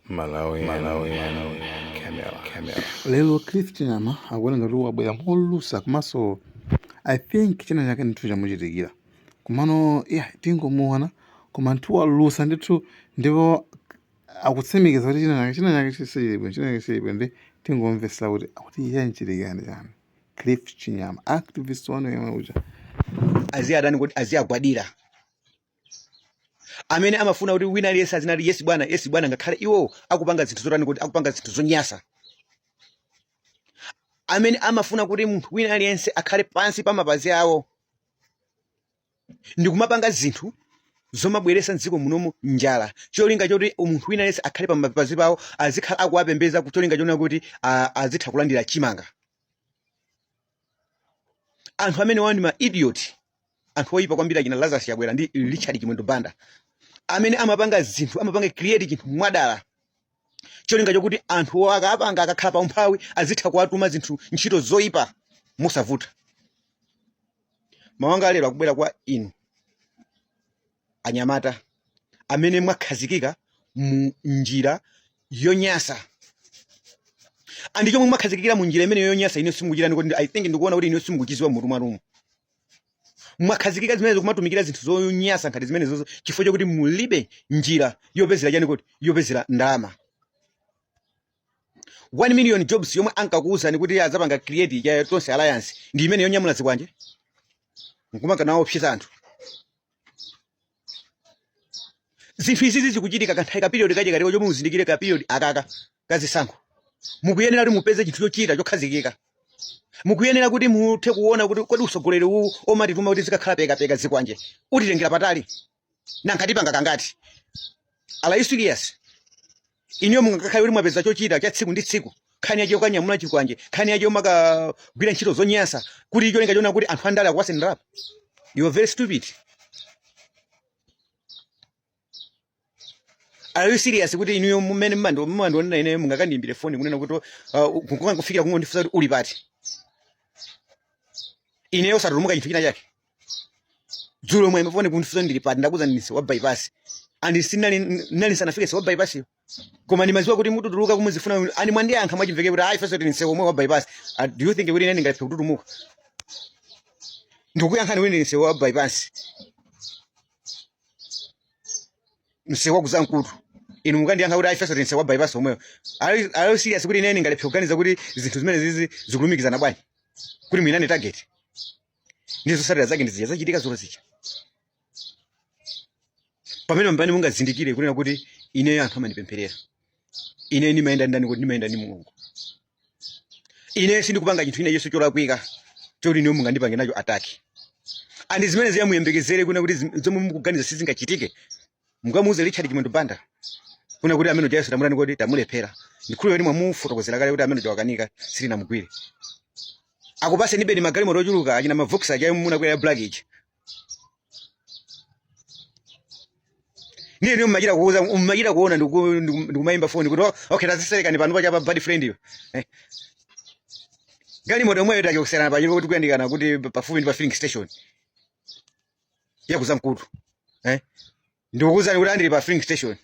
Malawi, Malawi, Camera, Camera. Lero Cliff Chinyama akuoneka ngati wabwera molusa, komanso I think china chake ndithu chamuchitikira. Komano yeah, tingomuona, koma ndithu walusa ndithu, ndipo akutsimikiza kuti china chake sichili bwino, china chake sichili bwino. Ndi tingomvesera kuti akuti chamuchitikira ndi chani Cliff Chinyama, activist wanu yemwe uja. Aziyadani kuti aziyagwadira amene amafuna kuti wina aliyense azinati, "Yes bwana, yes bwana," ngakhale iwo akupanga zinthu zotani kuti akupanga zinthu zonyasa, amene amafuna kuti munthu wina aliyense akhale pansi pa mapazi awo ndikumapanga zinthu zomabweresa mdziko munomu njala, cholinga choti munthu wina aliyense akhale pa mapazi pawo, azikhala akuwapembeza, cholinga chonena kuti azitha kulandira chimanga. Anthu amene wawo ndi ma idiot, anthu oyipa kwambiri, achina Lazarus Chakwera ndi Richard Chimwendo Banda, amene amapanga zinthu, amapanga create chinthu mwadala, cholinga chokuti anthu akapanga akakhala pa umphawi azitha kuwatuma zinthu, ntchito zoyipa mosavuta. Mawu anga lero akubwera kwa inu anyamata amene mwakhazikika mu njira yonyasa, and chomwe mwakhazikikira mu njira imene yonyasa, ine simukuchitani kuti I think ndikuona kuti ine simukuchiziwa mutu mwanumu. Mwakhazikika zimenezo kumatumikira zinthu zonyasa ngati zimenezozo chifukwa chokuti mulibe njira yopezera chani kuti yopezera ndalama. 1 million jobs yomwe ankakuwuzani kuti azapanga create ya Tonse Alliance ndi imene yonyamula zikwanje nkumaka naopseza anthu. Zinthu izizi zikuchitika kanthawi ka period kache kaliko chomwe muzindikire ka period akaka kazisankho. Mukuyenera kuti mupeze chinthu chochita chokhazikika. Mukuyenera kuti muthe kuona kuti kodi usogoleri uwu omatituma kuti zikakhala pekapeka zikwanje utitengera patali nankha tipanga kangati? Are you serious? Inuyo mungakhale kuti mwapeza chochita cha tsiku ndi tsiku, nkhani yake yokanyamula chikwanje, nkhani yake yomakagwira ntchito zonyansa, kuti cholinga chona kuti anthu andale akupaseni ndalama? You are very stupid. Are you serious kuti inuyo mmene mmandionera ineyo mungakandiyimbire foni kunena kuti kufikira kungondifunsa kuti uli pati, ineyo osatulumuka chinthu china chake? Dzulo mwe mafoni kundifunsa ndili pati, ndakuza ndine wa bypass, and sinali nali sanafike wa bypass yo, koma ndimaziwa kuti mututuluka kumuzifuna, and mwandiyankha mwachimveke kuti ayi, first ndine omwe wa bypass. Do you think kuti ine ndingalephe kututumuka ndikuyankhani kuti ndine wa bypass, msewu wa kuzamkutu, inu mukandiyankha kuti ayi, first ndine wa bypass omweyo? Are you serious kuti ine ndingalephe kuganiza kuti zinthu zimene zizi zikulumikizana bwanji, kuti mwinane target ndi zotsatira zake ndizija zachitika zulo zija? Pamene pambani mungazindikire kunena kuti ineyo anthu amandipempherera, ine ndimayenda ndani kuti ndimayenda ndi Mulungu. Ine sindikupanga chinthu ine chonse cholakwika choti ineyo mungandipange nacho attack, and zimene ziya muyembekezere kuna kuti zomwe mukuganiza sizingachitike. Mukamuuze Richard Chimwendo Banda kuna kuti amene ujayeso tamutani kodi tamulephera. Ndikhulupirira kuti mwamufotokozera kale kuti amene uja wakanika, sitinamugwire. Akupase nibeni magalimoto ochuluka, achina ma Vox aja munakwera ya black ija. Niye niyo mmachita kuuza, mmachita kuona ndikumayimba foni kuti, "Oh, okay, taziserekani pano pacha pa bad friend yo." Galimoto yomweyo tachoserana pachilo kuti kuyandikana kuti pafupi ndi pa filling station ya kuzamkutu, eh? Ndikukuuzani kuti andili pa filling station,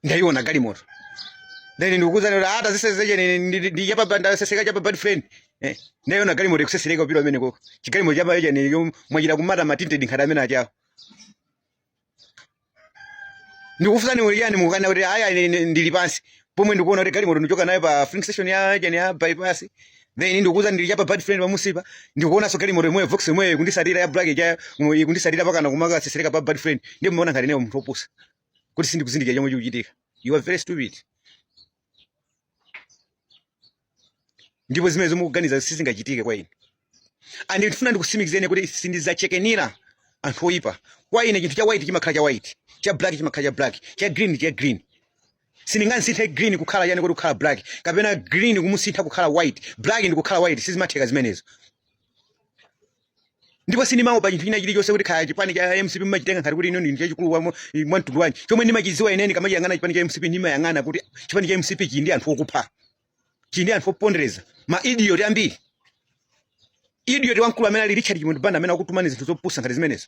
ndaiona galimoto, then ndikukuuzani kuti ata zisezecheni ndi chapa ndaseseka chapa bad friend, eh? Ndaiona galimoto ikusesereka kupita umene koko, chigalimoto chapa cheni mwachita kumata ma tinted nkhati amene achawo. Ndikufunsani uli chani, mukana kuti aya ine ndili pansi pomwe ndikuona kuti galimoto ndichoka nayo pa filling station ya chani ya bypass, then ndikuuza ndili chapa bad friend pamusipa, ndikuonanso galimoto imweyo, Vox imweyo ikundisatira ya black ija, ikundisatira pakana kumakasesereka pa bad friend. Ndiye mumaona ngati ineyo munthu wopusa kuti sindikuzindikira chomwe chikuchitika. You are very stupid. Ndipo zimene zomwe mukuganiza sizingachitike kwa ine, and ndifuna ndikusimikizeni kuti sindizachekenira anthu oyipa. Kwa ine chinthu cha white chimakhala cha white, cha black chimakhala cha black, cha green cha green. Sindingasinthe green kukhala chani kuti kukhala black, kapena green kumusintha kukhala white, black ndi kukhala white. Sizimatheka zimenezo. Ndipo sindimaopa chinthu china chilichonse kuti kaya chipani cha MCP mmachitenga ngati kuti ino ndi chachikulu mwa mtundu wanji. Chomwe ndimachidziwa ine, ndikamachiyang'ana chipani cha MCP, ndimayang'ana kuti chipani cha MCP chili ndi anthu okupha, chili ndi anthu opondereza, ma idiot ambiri. Idiot wamkulu amene ali Richard Chimwendo Banda amene akutumani zinthu zopusa ngati zimenezo.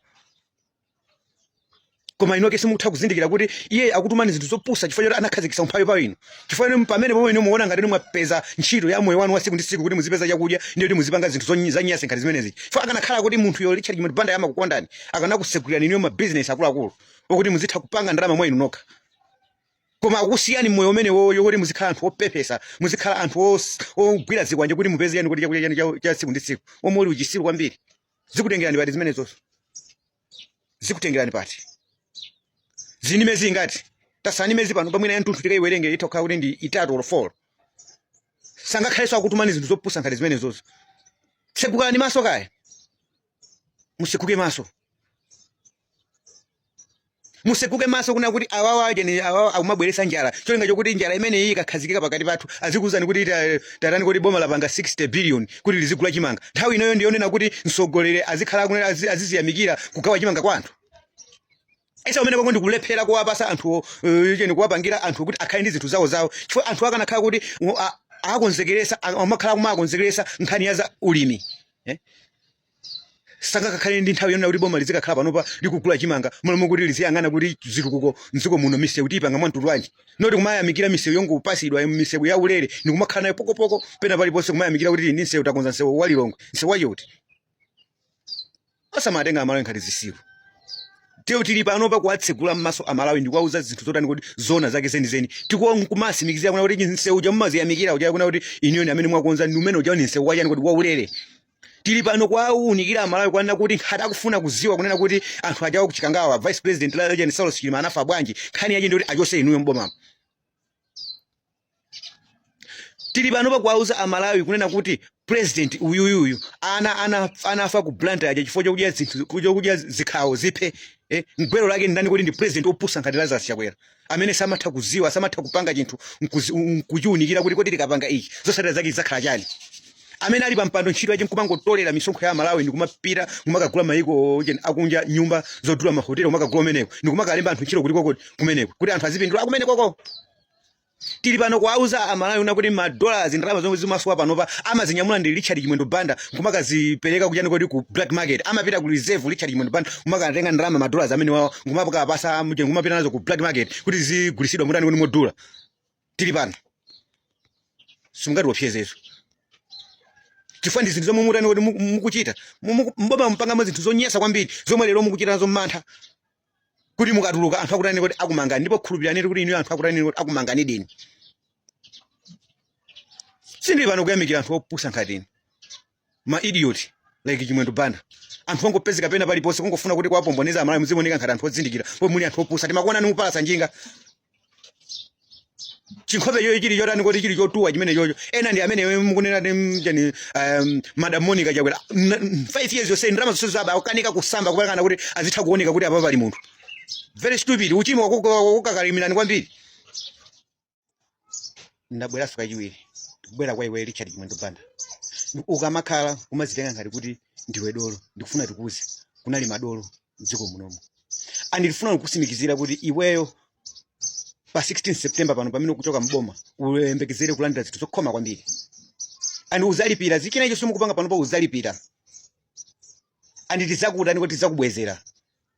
Koma inu ake simukutha kuzindikira kuti iye akutumani zinthu zopusa chifukwa choti anakhazikitsa umphawi pa inu. Chifukwa inu pamene pomwe inu muona ngati inu mwapeza ntchito ya moyo wanu wa tsiku ndi tsiku kuti muzipeza chakudya, ndiye kuti muzipanga zinthu zanyasi ngati zimenezi. Chifukwa akanakhala kuti munthuyo Richard Chimwendo Banda amakukondani, akanakusegulirani inuyo mabizinesi akuluakulu okuti muzitha kupanga ndalama mwa inu nokha. Koma akusiyani moyo umene woyo kuti muzikhala anthu opepesa, muzikhala anthu ogwira zikwanje kuti mupeze yani kuti chakudya chanu cha tsiku ndi tsiku. Omwe uli uchisiru kwambiri. Zikutengerani pati zimenezozo? Zikutengerani pati? Zili ndi miyezi ingati? Tasala ndi miyezi pano pamwina ya mtunthu tikaiwerenge itha kukhala kuti ndi 3 or 4. Sangakhalenso akutumani zinthu zopusa ngati zimenezozo. Tsegukani maso kaya. Mutsekuke maso. Mutsekuke maso kuna kuti awawa ajeni awawa akumabweretsa njala. Cholinga chokuti njala imene iyi ikakhazikika pakati pathu azikuwuzani kuti tatani kuti boma lapanga 60 billion kuti lizigula chimanga. Nthawi inoyo ndiyonena kuti mtsogoleri azikhala akunena aziziyamikira kugawa chimanga kwa anthu. Esa umene koko ndikulephera kuwapasa anthu cheni kuwapangira anthu kuti akhale ndi zinthu zawo zawo. Chifukwa anthu akanakhala kuti akonzekeresa, amakhala kumakonzekeresa nkhani ya za ulimi. Sangakakhale ndi nthawi yonena kuti boma lizikakhala panopa likugula chimanga m'malo kuti liziyang'ana kuti zitukuko mdziko muno misewu tiyipanga mwa mtundu wanji. Not kumayamikira misewu yongopasidwa misewu ya ulere ni kumakhala nayo pokopoko pena paliponse kumayamikira kuti ndi msewu takonza msewu wa Lilongwe msewu wache uti. Osamatenga Amalawi ngati zisilu. Teo tili panopa kuwatsegula m'maso Amalawi ndi kuwauza zinthu zotani kuti zona zake zenizeni. Tikuwa kumasimikizira kuna kuti msewu uja mumaziyamikira uja kuna kuti inuyo ndi amene mwakonza ndi umene uja ni msewu wachani kuti waulere. Tili pano kuwaunikira Amalawi kwanena kuti ngati akufuna kuziwa kunena kuti anthu ajawo kuchikangawa Vice President la Legend Saulos Chilima anafa bwanji, nkhani yache ndi kuti achose inuyo mbomamo. Tili pano pa kuwauza Amalawi kunena kuti president uyuyuyu anafa ku Blantyre aja chifukwa chokudya zinthu, chokudya zikhawo ziphe. Mgwero lake ndani kuti ndi president opusa ngati Lazarus Chakwera amene samatha kuziwa, samatha kupanga chinthu nkuchiunikira kuti kodi tikapanga ichi zotsatira zake zidzakhala chani. Amene ali pa mpando ntchito yache nkumangotolera misonkho ya Malawi ndi kumapita kumakagula mayiko akunja nyumba zodula mahotelo kumakagula kumeneko ndi kumakalemba anthu ntchito kuti koko kumeneko kuti anthu azipindula kumenekoko. Tili pano kuwauza Amalawi una kuti ma dollars ndalama zomwe zimasowa panopa amazinyamula ndi Richard Chimwendo Banda nkumakazipereka kuchani kodi ku black market. Amapita ku reserve Richard Chimwendo Banda nkumakatenga ndalama ma dollars amene wawo nkumakapasa muje nkumapita nazo ku black market kuti zigulitsidwe mutani kodi modula. Tili pano. Simungatiopsezezo. Chifukwa ndi zinthu zomwe mutani kodi mukuchita. Mboma mupangamo zinthu zonyesa kwambiri zomwe lero mukuchita nazo mantha. Kuti mukatuluka anthu akutani kuti akumangani ndipo khulupirirani kuti inuyo anthu akutani kuti akumangani deni. Sindili pano kuyamikira anthu opusa ngati inu. Ma idiot like Chimwendo Banda. Anthu ongopezeka pena paliponse kungofuna kuti kuwapomboneza Amalawi muzimoneka ngati anthu ozindikira pomwe muli anthu opusa. Timakuonani mupalasa njinga. Chinkhope chocho chili chotani kuti chili chotuwa chimene chocho. Ena ndi amene mukunena ndi mjani, Madam Monica Chakwera. 5 years yonse ndalama zonse zaba akukanika kusamba kupakana kuti azitha kuoneka kuti apa pali munthu. Very stupid. Uchimo wakukakalimirani kwambiri. Ndabweranso kachiwiri. Ndikubwera kwa iwe Richard Chimwendo Banda. Ukamakhala kumazitenga ngati kuti ndiwe dolo. Ndikufuna tikuze. Kunali madolo mdziko munomu. And ndikufuna kukusimikizira kuti iweyo pa 16 September pano pamene ukuchoka mboma uyembekezere kulandira zinthu zokhoma kwambiri. And uzalipira zichina icho simukupanga panopa uzalipira. And tidzakutani kuti tidzakubwezera.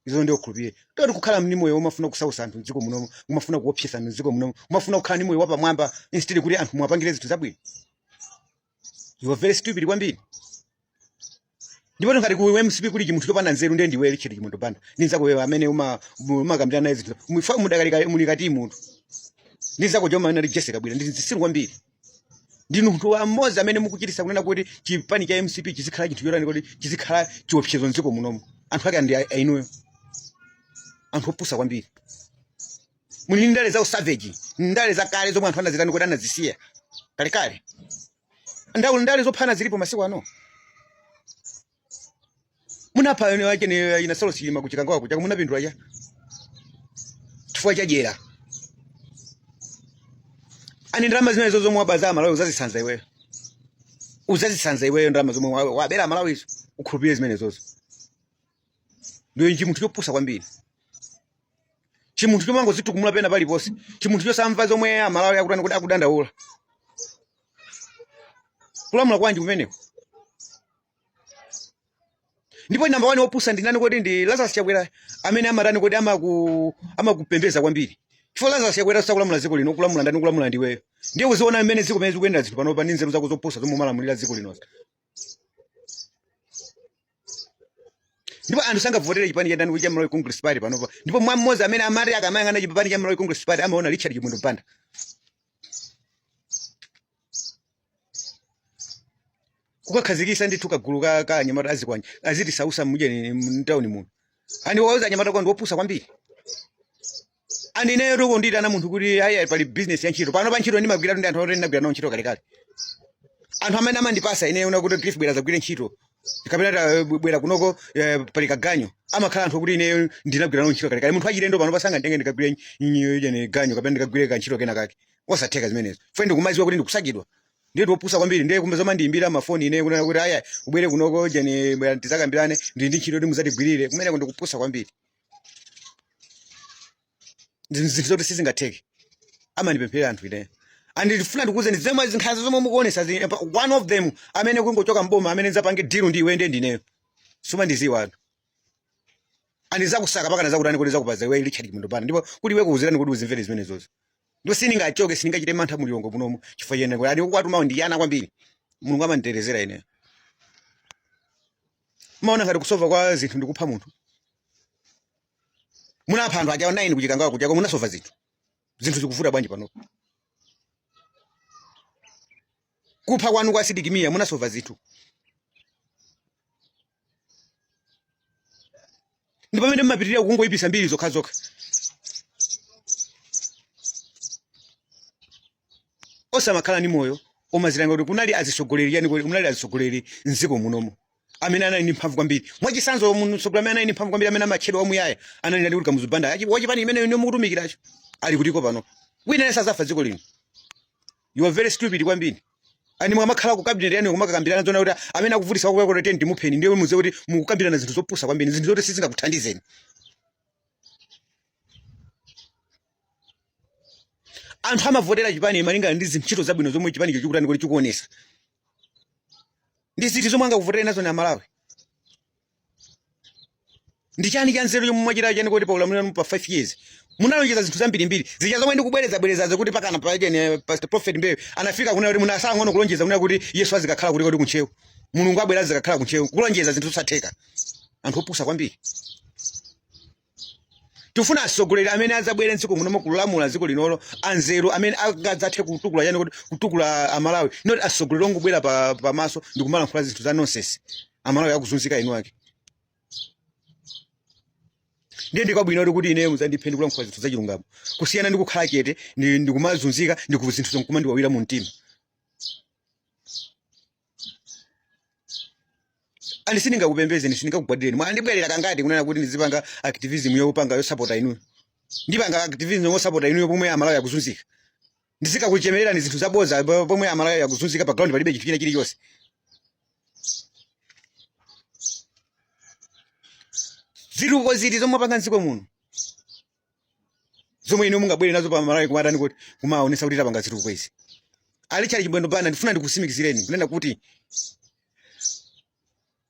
Izo ndio ukhulupirire. Toti kukhala ndi moyo umafuna kusausa anthu mdziko munomu, umafuna kuopsesa anthu mdziko munomu, umafuna kukhala ndi moyo wapamwamba instead kuti anthu muwapangire zinthu zabwino. You are very stupid kwambiri. Ndipo ngati ku MCP kuli chimunthu chopanda nzeru ndiye ndiwe Richard Chimwendo Banda. Ndi nzako wewe amene umakambirana naye zinthu. Mufa mudakalika mulikati munthu. Ndi nzako choma anali Jessica Bwira ndi zisilu kwambiri. Ndi munthu wa mmodzi amene mukuchitisa kunena kuti chipani cha MCP chizikhala chinthu chotani kuti chizikhala chiopsezo mdziko munomu. Anthu ake ndi ainuyo. Anthu opusa kwambiri. Muli ndi ndale za usavage, ndale za kale zomwe anthu anazitani kuti anazisiya. Kalekale. Ndale zophana zilipo masiku ano. Munapha ene wake ni ina Saulos Chilima kuchikangawa kuja munapindula ya. Chifukwa cha jera. Ani ndalama zimene zozo mwabaza Malawi uzazisanza iweyo. Uzazisanza iweyo ndalama zomwe wabera Malawi izo. Ukhulupirire zimene zozo. Ndiyo chimunthu chopusa kwambiri. Chimunthu chomangozitukumula pena paliponse. Chimunthu chosamva zomwe Amalawi akutani kuti akudandaula. Kulamula kwanji kumeneko? Ndipo number 1 wopusa ndi ndani kodi? Ndi Lazarus Chakwera, amene amatani kodi, amakupembeza kwambiri, chifukwa Lazarus Chakwera sakulamula dziko lino. Kulamula ndani? Kulamula ndiweyo. Ndiye uziona mmene dziko mmene zikuyendera zinthu panopa ndi nzeru zako zopusa zomwe umalamulira dziko linozi. Ndipo anthu sangavotere chipani cha ndani, cha Malawi Congress Party panopa. Ndipo mwa mmodzi amene amati akamayang'ana chipani cha Malawi Congress Party amaona Richard Chimwendo Banda. Kukakhazikisa ndithu kagulu ka anyamata azikwanje azitisausa mujeni mtawuni muno. And wauza anyamata kwa ndi wopusa kwambiri. And ineyo tikundiyitana munthu kuti ayi, pali business ya ntchito pano. Pa ntchito ndimagwira ndi anthu oti ndinagwira nawo ntchito kalekale, anthu amene amandipasa ineyo una kuti Cliff, bwera zagwire ntchito, kapena bwera kunoko, pali kaganyo, amakhala anthu kuti ineyo ndinagwira nawo ntchito kalekale. Munthu achilendo pano pasanga nditenge ndikagwire jeni ganyo kapena ndikagwire kantchito kena kake, osatheka zimenezo. Fe ndikumaziwa kuti ndikusakidwa. Ndiye ndiopusa kwambiri. Ndiye kumbe zomandiyimbira mafoni ineyo kunena kuti aya, ubwere kunoko jeni, bwera tizakambirane, ndili ndi ntchito kuti muzatigwirire kumeneko, ndikupusa kwambiri. Ndi zinthu zoti sizingatheke. Amandipempherera anthu ineyo. And ndifuna ndikuwuzeni, zomwe zinkhanza zomwe mukuonesa, one of them amene kungochoka mboma amene ndidzapange deal ndi iwe, ndiye ndineyo. Sumandiziwa anthu andizakusaka pakana zakutani kuti zakupaza iwe Richard Chimwendo Banda. Ndipo kuti iwe kuwuzirani kuti uzimvere zimenezozo. Ndipo sindingachoke, sindingachite mantha mulilongo munomu chifukwa chene kuti ani kwatumawo ndiyana kwambiri. Mulungu amanditerezera ineyo. Maona ngati kusova kwa zinthu ndikupha munthu. Munapha anthu aja 9 kuchikangawa kuchako, munasova zinthu? Zinthu zikuvuta bwanji panopo? Kupha kwanu kwa Sidik Mia, munasova zinthu? Ndi pamene mmapitirira kungoyipisa mbiri zokhazokha, osamakhala ndi moyo omazilanga kuti kunali azisogoleri yani, kuti kunali azisogoleri mdziko munomo amene anali ndi mphamvu kwambiri. Mwachisanzo, mtsogoleri amene anali ndi mphamvu kwambiri, amene amatchedwa wamuyaya, anali ndani kuti? Kamuzu Banda. Wachipani imeneyo ndiyo mukutumikiracho ali kutiko pano? Wina yense azafa dziko lino. You are very stupid kwambiri. Ani mwamakhala ku cabinet yanu kumakakambirana zona kuti amene akuvutisa wakuya kuti tenti mupheni, ndiye mudziwe kuti mukukambirana zinthu zopusa kwambiri, zinthu zoti sizingakuthandizeni. Anthu amavotera chipani malingana ndi zintchito zabwino zomwe chipanicho chikutani kuti chikuonesa, ndi ziti zomwe angakuvotere nazo ni Amalawi. Ndi chani cha nzeru chomwe mwachita chani kuti paulamuliro wanu pa 5 years? Munalonjeza zinthu zambirimbiri zija zomwe ndikubwereza bwerezazo, kuti pakana pachene Pastor Prophet Mbewe anafika kunena kuti munasang'ono kulonjeza kunena kuti Yesu azikakhala kuti kuntcheu, Mulungu abwera azikakhala kuntcheu, kulonjeza zinthu zosatheka. Anthu opusa kwambiri. Tifuna atsogoleri amene adzabwere mdziko munomo kulamula dziko linolo, anzeru, amene angadzathe kutukula chani kuti kutukula Amalawi, not atsogoleri ongobwera pamaso ndi kumalankhula zinthu za nonsense, Amalawi akuzunzika inu ake. Ndiye ndikwabwino kuti ineyo mudzandiphe ndikulankhula zinthu zachilungamo, kusiyana ndi kukhala chete ndikumazunzika ndi zinthu zonkumandiwawira mu mtima. And sindingakupembezeni, sindingakugwadireni. Mwandibwerera kangati kunena kuti ndizipanga activism yopanga yosapota inuyo? Ndipanga activism yosapota inuyo pomwe Amalawi akuzunzika? Ndizikakuchemererani zinthu zaboza pomwe Amalawi akuzunzika pa ground, palibe chinthu china chilichonse? Zitukuko ziti zomwe mwapanga mdziko muno zomwe inu mungabwere nazo pa Malawi kumatani kuti kumaonesa kuti tapanga zitukuko izi? A Richard Chimwendo Banda, ndifuna ndikusimikizireni kunena kuti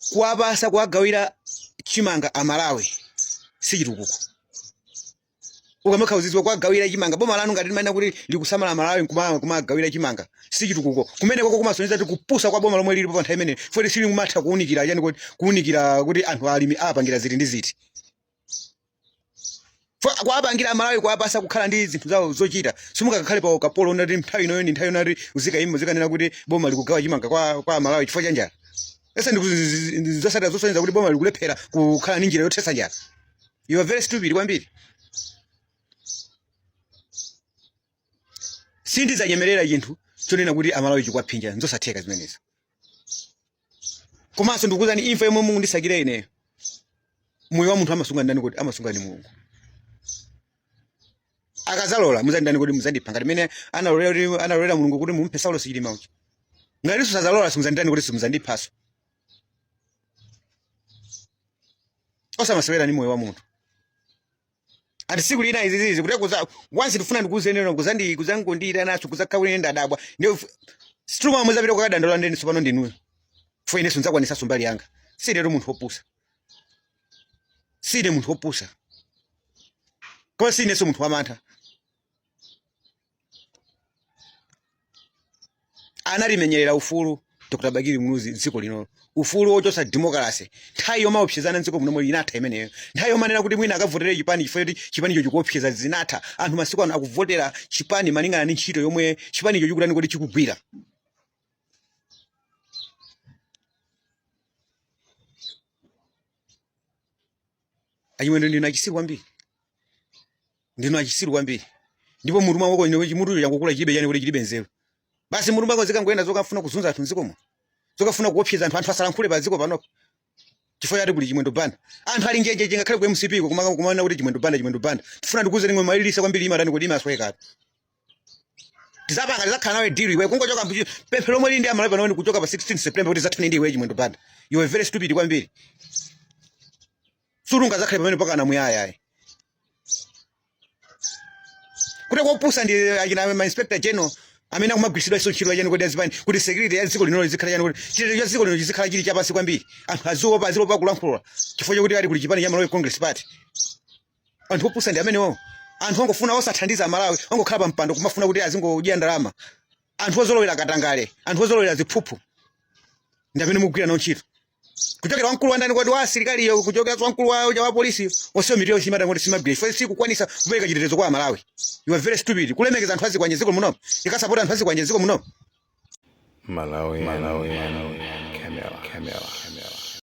kuwapasa, kuwagawira chimanga Amalawi si chitukuko. Ukamakhala uzidziwa kuwagawira chimanga, boma lanu ngati limanena kuti likusamala Malawi, kumagawira chimanga si chitukuko. Kumene koko kumasonyeza kuti kupusa kwa boma lomwe lilipo pa nthawi imeneyo, foti silikumatha kuwunikira chani kuti kuwunikira kuti anthu alimi apangira ziti ndi ziti. Kuwapangira Amalawi, kuwapasa kukhala ndi zinthu zawo zochita, simungakakhale pa ukapolo unati nthawi inoyo ndi nthawi inati uzikayima uzikanena kuti boma likugawa chimanga kwa Amalawi chifukwa cha njala. Ese ndi zosatira zosonyeza kuti boma likulephera kukhala ndi njira yothetsa njala. You are very stupid kwambiri. Sindidzanyemerera chinthu chonena kuti Amalawi chikuwaphinja, nzosatheka zimenezo. Komanso ndikukuuzani, imfa yomwe mukundisakira ineyo, moyo wa munthu amasunga ndani kuti? Amasunga ndi Mulungu. Akazalola muzandani kuti muzandipha, ngati mene analolera kuti analolera Mulungu kuti mumuphe Saulos Chilima uja. Ngati sazalola, simuzandani kuti simuzandiphaso. Osamasewera ndi moyo wa munthu. Ati tsiku lina izi zizi kuti kuza once, ndifuna ndikuuzeni lero, kuzandi kuzangondiyita naso kuzakhala kuti ndadabwa ndiyo sitruma muzapita kukadandaula ndeni. Tsopano ndinuyo fo, ineso ndidzakwanisaso mbali yanga. Sindinetu munthu wopusa. Sine munthu wopusa, koma sinenso munthu wamantha. Anatimenyerera ufulu Dr. Bakili Muluzi dziko lino, ufulu wochotsa democracy. Nthawi yomaopsezana mdziko muno inatha imeneyo. Nthawi yomanena kuti mwina akavotere chipani chifukwa choti chipanicho chikuopseza zinatha. Anthu masiku ano akuvotera chipani malingana ndi ntchito yomwe chipanicho chikutani kuti chikugwira. Achimwendo, ndinu achisiru kwambiri, ndinu achisiru kwambiri. Ndipo mutu mwako ine chimutucho changokula, chilibe chani kuti chilibe nzeru. Basi, mutu mwako zikangoyenda zokafuna kuzunza anthu mdzikomo, zokafuna kuopseza anthu, anthu asalankhule pa dziko panopo chifukwa chati kuli Chimwendo Banda. Anthu ali njenjeje ngakhale ku MCP ko kumaona kuti Chimwendo Banda, Chimwendo Banda. Tifuna ndikuwuzeni, ng'oma ililisa kwambiri imatani kuti imaswekatu. Tizapanga, tizakhala nawe deal iwe kungochoka. Pempho lomwe lili ndi Amalawi pano ndi kuchoka pa 16 September kuti zathane ndi iwe Chimwendo Banda. You are very stupid kwambiri. Sungazakhale pamene pakana muyaya ayi. Kuti kopusa ndi achina ma inspector general amene akumagwiritsidwa ntchito chani kuti azipani kuti security ya dziko lino lizikhala chani kuti chitetezo cha dziko lino chizikhala chili chapansi kwambiri. Anthu aziopa, azilopa kulankhula chifukwa chokuti ali kuli chipani cha Malawi Congress Party. Anthu opusa ndi amenewo, anthu ongofuna osathandiza Amalawi, ongokhala pa mpando kumafuna kuti azingodya ndalama, anthu ozolowera katangale, anthu ozolowera ziphuphu ndi amene mukugwira nawo ntchito, kuchokera wamkulu wa ndani kodi wa asilikaliyo, kuchokera wamkulu wa polisi, onsewo mitu yawo simata kuti simagwira chifukwa sikukwanisa kupereka chitetezo kwa Amalawi. You are very stupid. Kulemekeza anthu azikwanje dziko muno, ikasapota anthu azikwanje dziko muno. Malawi, Malawi, Camera, Camera, Camera.